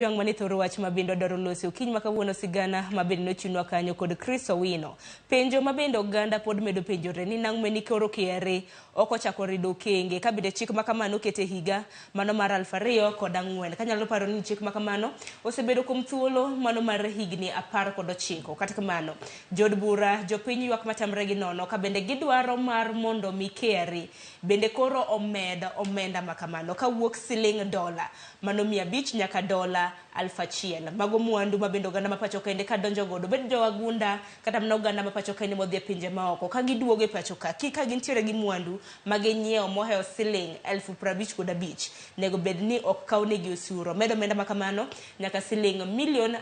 Jwang' mane thoro wach ma bende wadwaro loso okinyi ma kawuono sigana ma bende nochiwnwa kanyo kod Chris Owino. Penjo ma bende oganda pod medo penjore ni nang'o meni koro KRA ok ochako rido okenge ka bende chik ma kamano oket e higa mano mar 2004. Kanyalo paro ni chik ma kamano osebedo kuom thuolo mano mar higni 19. Kata kamano, jood bura jopiny ywak matamre gi nono ka bende gidwaro mar mondo mi KRA bende koro omed omenda ma kamano kawuok siling dola mano 500 nyaka dola 1000. Mago mwandu ma bende oganda ma pacho kaende ka donjo godo, obed jowagunda kata mana oganda ma pacho kaende modhi e pinje maoko, ka giduogo e pacho ka, ka gintiere gi mwandu ma ginyiewo mohewo siling 55,000, nego bed ni ok kawnegi osuru. Omed omenda ma kamano nyaka siling milion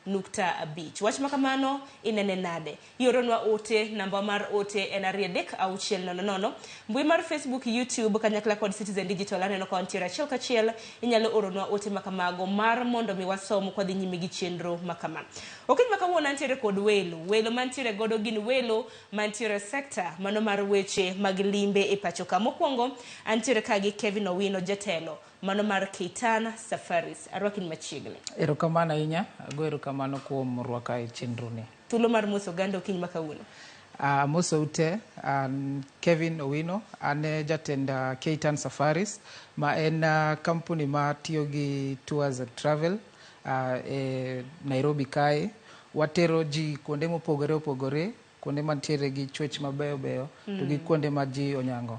1.5. Wach ma kamano inene nade? Ioronwa ote, namba mar ote en 23600. Mbui mar Facebook, YouTube kanyakla kod Citizen Digital aneno ka wantiere achiel kachiel. Inyalo oronwa ote ma kamago mar mondo mi wasom kwadhi nyime gi chenro ma kama. Okinyi ma kawuono antiere kod welo. Welo mantiere godo gin welo mantiere e sekta mano mar weche mag limbe e pacho ka. Mokwongo antiere ka gi Kevin Owino jatelo mano mar Keitan Safaris. Arwaki ni machiegni. Erokamano ahinya, ago erokamano kuom rwaka e chenro ni. Thuolo mar moso oganda okinyi ma kawuono. Amosou te, an Kevin Owino, an e jatend Keitan Safaris ma en kampuni ma tiyo gi tours and travel e Nairobi kae. Watero ji kuonde mopogore opogore, kuonde mantiere gi chwech mabeyo beyo to gi kuonde ma ji onyango.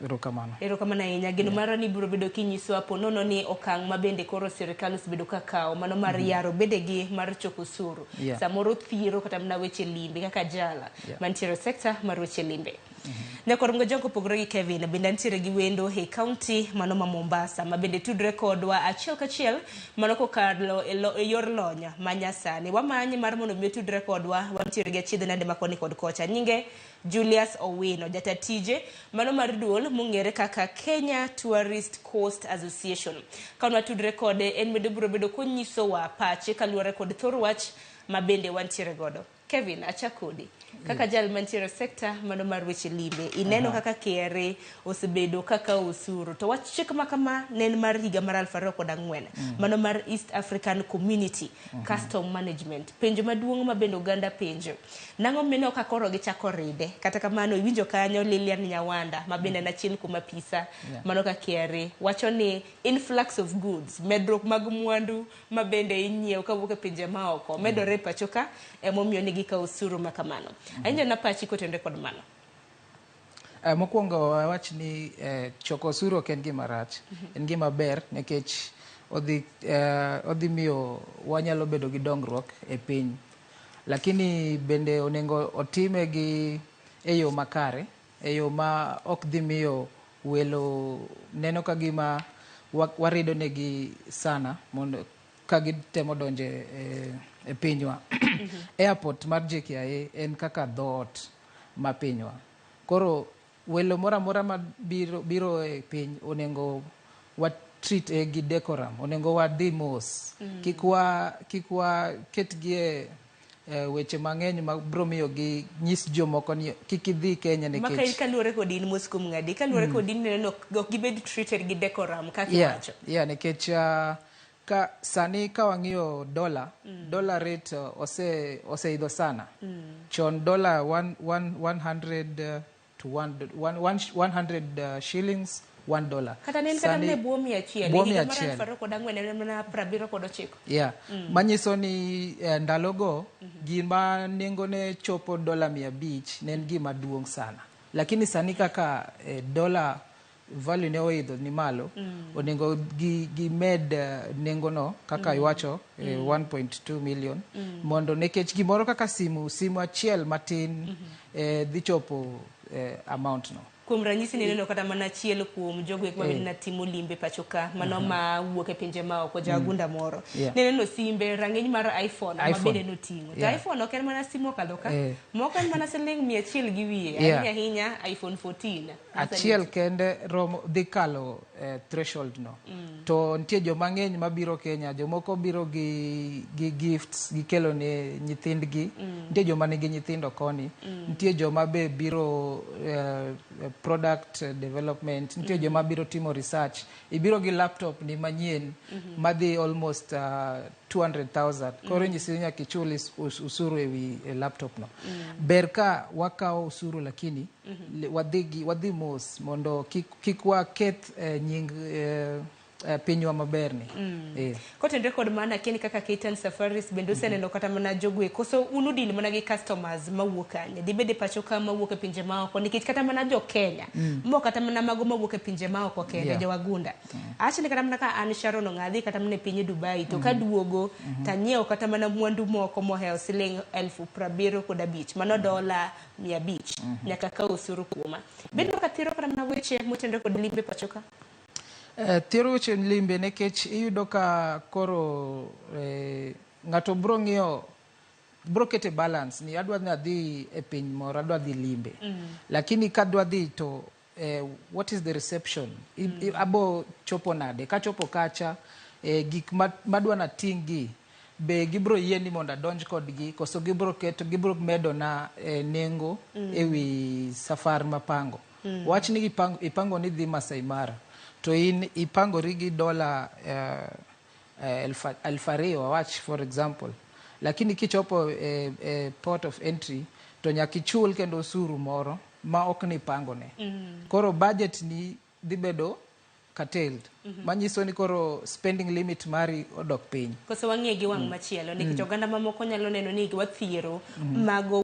Erokamano. Erokamano ahinya. Geno mara ni ibiro bedo kinyisowa po nono ni okang' ma bende koro sirikal osebedo ka kawo mano mar yaro bedegi mar choko osuru. Samoro thiro kata mana weche limbe kaka jala mantiere e sekta mar weche limbe. Nyakwar Mgajwang' kopogore gi Kevin, bende antiere gi wendo e kaunti mano ma Mombasa ma bende tudre kodwa achiel kachiel mano kokalo e, lo, e yor lony ma nyasani. Wamanye mar mondo mi otudre kodwa, wantiere gi achiedh nade ma koni kod kocha. Nyinge Julius Owino, jata tije mano mar duol mong'ere kaka Kenya Tourist Coast Association. Ka watudre kode, en bende obiro bedo konyisowa pache kaluwore kod thor wach ma bende wantiere godo. Kevin, achak kodi. Kaka jal mantiere e sekta mano mar weche limbe, ineno kaka KRA osebedo ka kawo osuru. To wach chik ma kama ne en mar higa mar 2004, mano mar East African Community Custom Management. Penjo maduong' ma bende oganda penjo, nang'o mineno ka koro gichako ride? Kata kamano iwinjo kanyo Lilian Nyawanda ma bende en achiel kuom apisa mano ka KRA wacho ni influx of goods, medruok mag mwandu ma bende inyiewo kawuok e pinje maoko medore e pacho ka, emomiyo ne gikawo osuru ma kamano. Awinjo na pachi kotenore kod mano. Mokwongo awach ni choko osuru ok en gima rach, en gima ber nikech odhi miyo wanyalo bedo gi dongruok e piny. Lakini bende onego otime gi e yo makare, e yo ma ok dhi miyo welo neno ka gima warido negi sana mondo ka gitemo donjo e pinywa. Airport mar JKIA en kaka dhoot ma pinywa. Koro welo moro amora ma biro e piny onego wa treat e gi decorum, onego wadhi mos. Kik wa ketgi e weche mang'eny ma biro miyo gi nyis jomoko ni kik idhi Kenya nikech Maka kaluwore kod in mos kuom ng'adi, kaluwore kod in neno ni ok gibed treated gi decorum kaka iwacho. Yeah, nikech ka sani ka wang'iyo dollar, dollar rate oseidho sana. Chon dollar one, one, one hundred to one, one, one, 100 shillings, $1. Kata ne en kata mana e bwo 100. Bwo E higa mar 100. 2004 ne en mana 79. Yeah. Manyiso ni ndalogo gima nengone chopo dola 500 ne en gima duong' sana. Lakini sani kaka dola value ne oidho ni malo, onego gimed nengono kaka iwacho 1.2 million mondo nikech gimoro kaka simu achiel matin dhi chopo amount no. Kuom ranyisi nineno kata mana achiel kuom jogo eko mabende natimo limbe pacho ka, mano ma wuok e pinje maoko, jawagunda moro. Nineno simbe rang'iny mar iPhone ma bende noting'o. To iPhone ok en mana simu okadho ka. Moko en mana siling 100 gi wiye. Ahinya ahinya iPhone 14. Achiel kende romo dhi kalo threshold no. To nitie joma ng'eny mabiro Kenya, jomoko biro gi gifts gikelo ne nyithindgi. Nitie joma nigi nyithindo koni. Nitie joma be biro product development. Nitie joma biro timo research. Ibiro gi laptop ni manyien madhi almost 200,000. Koro inyisi ni nyaka ichul usuru ewi laptop no. Ber ka wakawo usuru, lakini wadhi mos mondo kik waketh nying pinywa maber ni. Kotenore kod mano, akia ni kaka KTN Safaris bende useneno kata mana jogwe koso un udil mana gi customers mawuok kanye? Dibed e pacho ka, mawuok e pinje maoko? Nikech kata mana jo Kenya mo, kata mana mago mawuok e pinje maoko kende, jowagunda. Awach ni kata mana ka an Sharon Ong'adhi kata mana e piny Dubai, to kaduogo tanyiewo kata mana mwandu moko mohewo siling 75,000, mano $500, nyaka kaw osuru kuoma. Bedo ka thiro kata mana weche motenore kod limbe pacho ka? Thiro weche limbe, nikech iyudo ka koro ng'ato bro ng'iyo, bro kete balance ni adwa ni adhi e piny moro, adwa dhi limbe, lakini kadwa dhi to what is the reception? Abo chopo nade? Kachopo kacha, gik madwa nating' gi be gibro yie ni mondo adonj kodgi, koso gibro keto, gibro medo na nengo ewi safar mapango? Wach ni ipango ni dhi Masai Mara, to in ipangori gi dola 2,000, awach for example, lakini kichopo e port of entry to nyaka ichul kendo osuru moro ma ok ni ipangone. Koro budget ni dhi bedo curtailed, manyiso ni koro spending limit mari odok piny. Koso wang'iye gi wang' machielo, nikech oganda mamoko nyalo neno ni wathiero mago.